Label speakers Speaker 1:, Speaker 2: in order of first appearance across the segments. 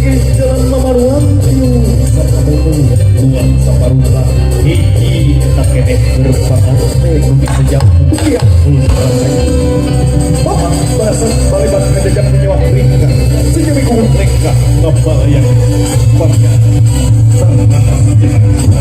Speaker 1: Jalan mamaruan ayo luang saparupa hiji eta keneh berpakat teh nu bisa jamu iya. Bapak balasan balebat ngajajak menyewak ringkah sejami kuhut lengkah ngabalayan bangga sang atas jenang.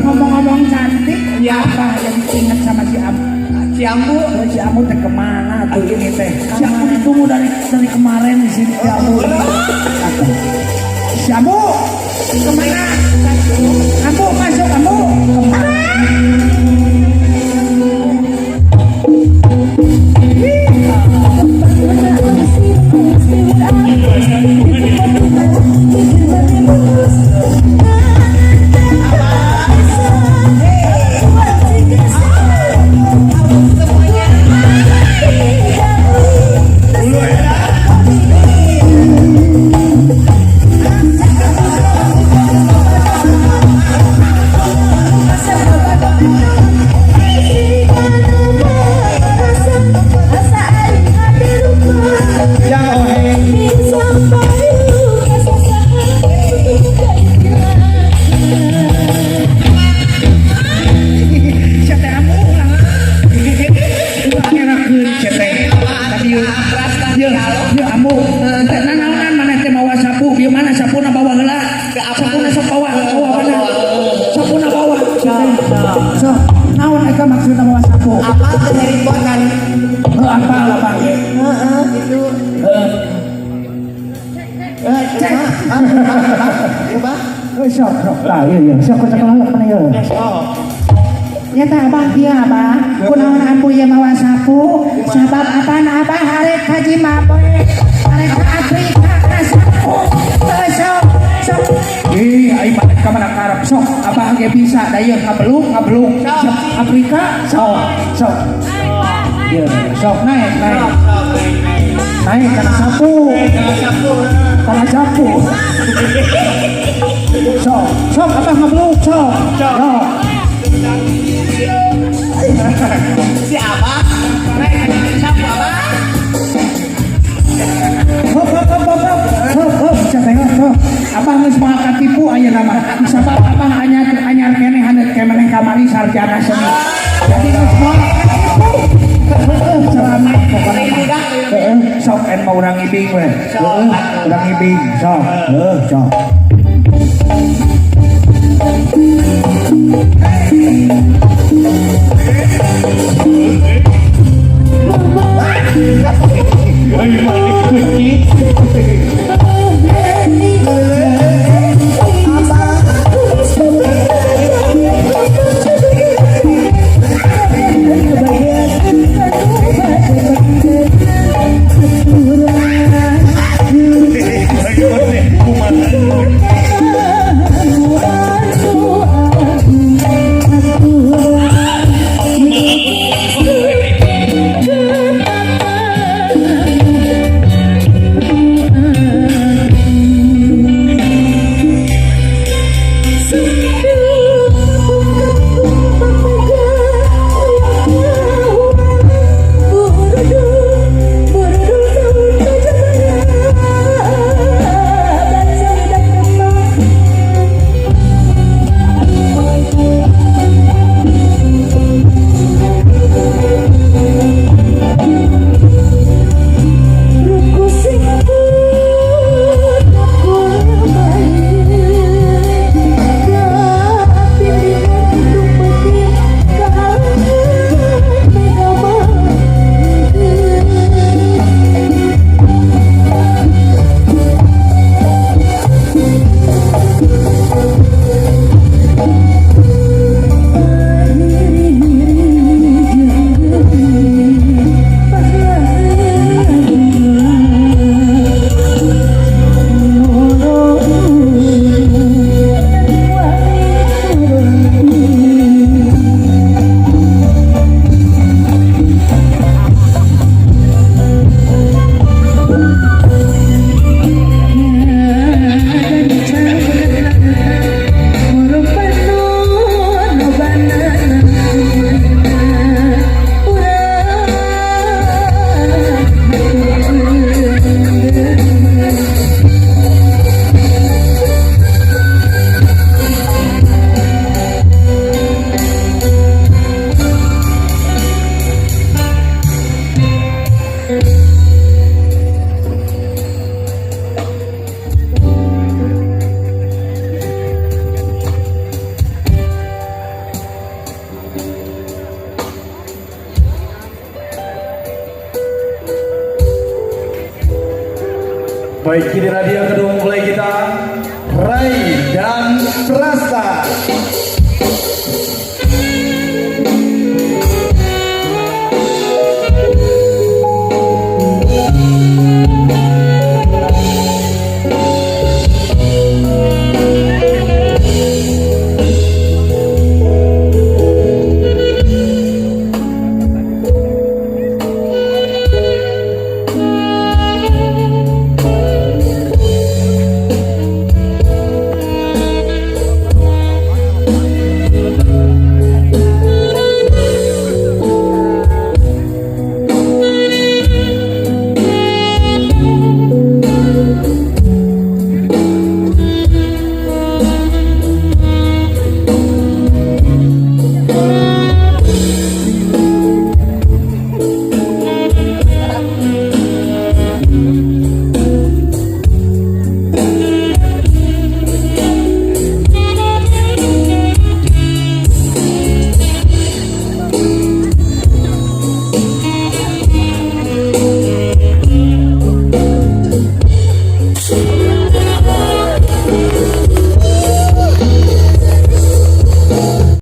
Speaker 2: Ngomong-ngomong cantik, ya apa yang ingat sama si Ambu? Si Ambu, si Ambu teh kemana tuh ini teh? Si Ambu ditunggu dari kemarin di sini si Ambu. Si Ambu kemana? Ambu masuk Ambu kemana?
Speaker 3: Eh,
Speaker 2: Cek.
Speaker 3: ah, ah, ah, Bah.
Speaker 2: Eh, sok sok. Tah, ieu ieu sok kocok heula mana ieu.
Speaker 3: Sok.
Speaker 2: Ya tah abah kieu abah. Kunaon ambu ieu mawa sapu? Sabab apaan abah arek ka Zimbabwe, arek ka Afrika ka sapu. Eh, sok sok. Ih, ai mana ka mana karep sok abah ge bisa da ieu ngabeluk ngabeluk. Sok Afrika sok sok. Ieu sok naik naik. Naik kana sapu. Kana sapu. Sok, sok abah ngabeluk sok. Sok.
Speaker 3: Si Abah. Naik sapu Abah.
Speaker 2: Hop hop hop hop hop hop hop siapa hop. Abah geus moal katipu ayeuna mah. Sabab abah anyar anyar keneh haneut kemeneh kamari sarjana seni. Jadi geus moal katipu. Heeh, selamat pokona mah. Heeh, sok en mau urang ibing we. Heeh, urang ibing sok. Heuh, sok.
Speaker 1: Ai maneh kucing. Ai maneh kumaha? Baik, inilah dia kedua mempelai kita, Rai dan Prasta.